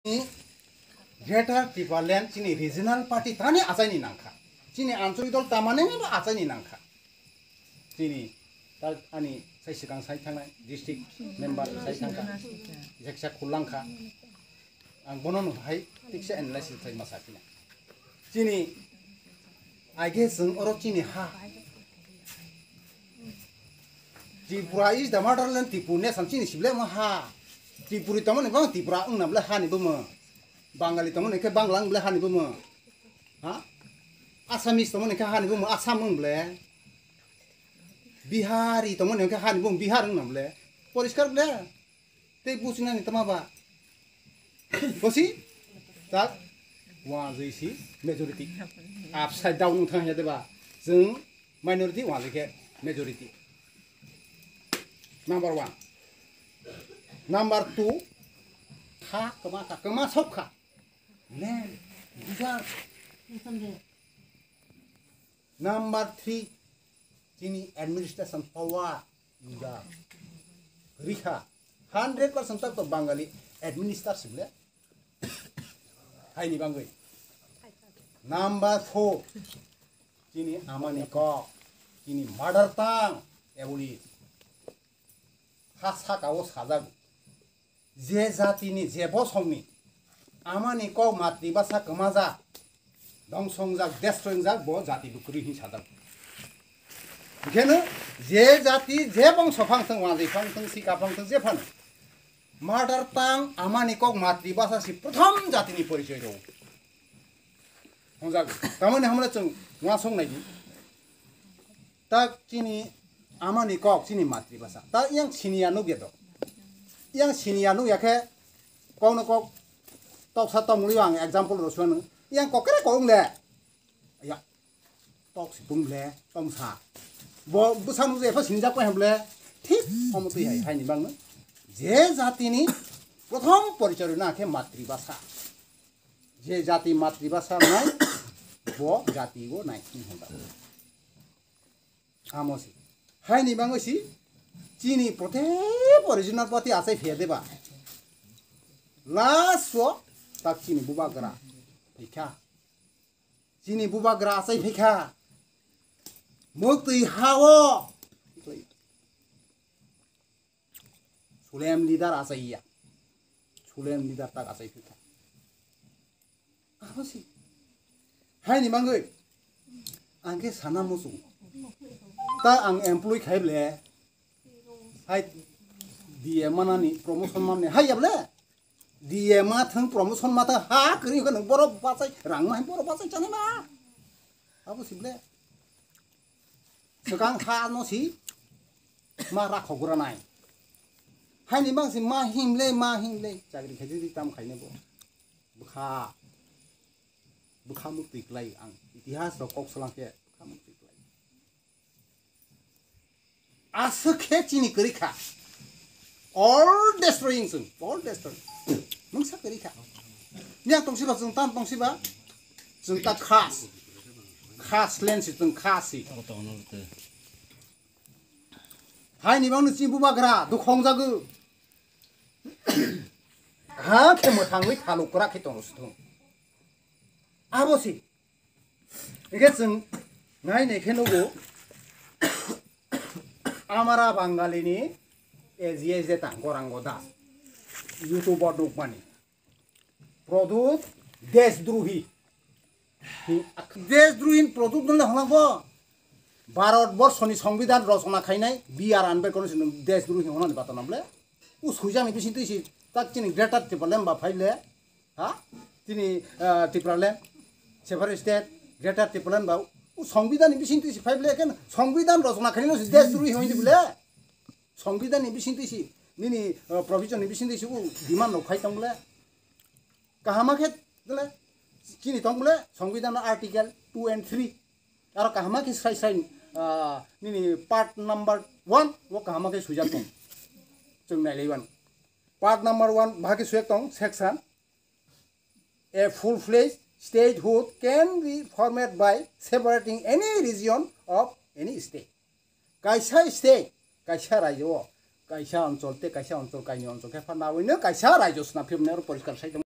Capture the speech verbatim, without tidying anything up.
Greater Tipraland chini regional party tani achaini nangkha. Chini anchalik dol tamani bo achaini nangkha. Chini ta-, ani sai swkang sai thangnai district member sai thangkha. Jeksa khulangkha. Ang bono no hai tiksa analysis khai masa kina. Chini aige chwng oro chini ha. Tripura is the motherland, Tripura nation chini sible mo ha. Tripuri tongmani bang Tripura wngna bole hani bomo. Bangali tongmani khe Bangla wng bole hani bomo. Ha? Assamese tongmani khe hani bomo Assam wng bole. Bihari tongmani khe hani bomo Bihar wngna bole. Poriskar bole. Tei buchinani tama ba? Bosi? Tak? Wajwi si majority. Upside down wng thang ya deba? Chwng minority wajwi khe majority. Number one. Number two. Kha kwma kha, kwma sok kha. Land, reserve. Number three, chini administration power uda rikha hundred percent tak to Bangali administer sible haini bangwi. Number four, chini amani kok, chini mother tongue, eboni ha saka o sajak. Je jatini, je bosongni amani kok matribasa kwmajak, dongsongjak, destroy wngjak, bo jati bwkrwi hin sajak. Okheno je jati, je bongso phang thung, wajwi phang thung, sika phang thung, je phano mother tongue amani kok matribasa si prothom jatini porichoi rw. Hongjak, tamani hamle chwng wasong nai di. Tak chini amani kok chini matribasa. Tak yang siniya nugya do. Yang siniya nugya khe kokno kok toksa tomuli ang example ro suan. Yang kokere kok le. Ya. Tok si pung le, tong sa. Bo bwsa nugya pha sinijak pai ham le. Thik omo twi hai, hai ni bang. Je jatini prothom porichor na khe matribasa. Je jati matribasa nai, bo jati bo nai, hwnba. Amo si. Haini bangwi si, chini prothep original party achai phiya deba. Last o, tak chini bubagra phaikha. Chini bubagra achai phaikha. Muktwi hao. Sulem leader achai ya. Sulem leader tak achai phaikha. Abo si. Haini bangwi. Ang khe sana muchung. Ta ang employee khai ble. Hai D M manani promotion manni. Hai ya ble. D M ma thang promotion ma ta ha kri ko nang borok bachai rang ma borok bachai chani ma. Abo si ble. Swkang ha no si ma rakhogra nai. Haini bang si ma himle, ma himle. Chakri khaidi di tam khaine bo. Bwkha. Bwkha muktwi klai ang. Itihas rok kok salang khe bwkha muktwi klai. Aswk khe chini kwrwi kha. All destroying chwng, all destroying. Mungsa kwrwi kha. Miya tongsi ba chwng tam tongsi ba. Chwng ta khas. Khas len si chwng khas si. Hai ni bang ni chini bubagra dukhong jagu. Ha khe mwthangwi thaluk kwrak khe tongro si thung. Abo si. Hingke chwng nai nai khe nugo, Amara Bangali ni A G S de tang Gorango Das, YouTube o nukmani. Produt deshdrohi. Deshdrohi produt nole hwnakgo. Bharat borso ni Songbidan rochona khainai B R Ambedkar ni deshdrohi hwnani batana ble. U suijani bising twi si tak chini Greater Tipraland ba phaile. Ha? Tini, ah, Tipraland, separate state, Greater Tipraland ba, o Songbidan ni bising twi si phai ble, ken Songbidan rochona khainai no si deshdrohi hoini ble. Songbidan ni bising twi si, nini, ah, provision ni bising twi si o demand rok phai tong ble. Kahama khe ble, chini tong ble, Songbidan no Article two and three. Aro kahama khe sai sai, ah, nini part number one, o kahama khe sujak tong. Chwng nai lai wan. Part number one, bahai khe sujak tong, section. A full-fledged statehood can be formed by separating any region of any state. Kaisa state, kaisa rajyo, kaisa onchol tei kaisa onchol kaini onchol khe pha nawi no kaisa rajyo sna phimne oro poriskar sai tong.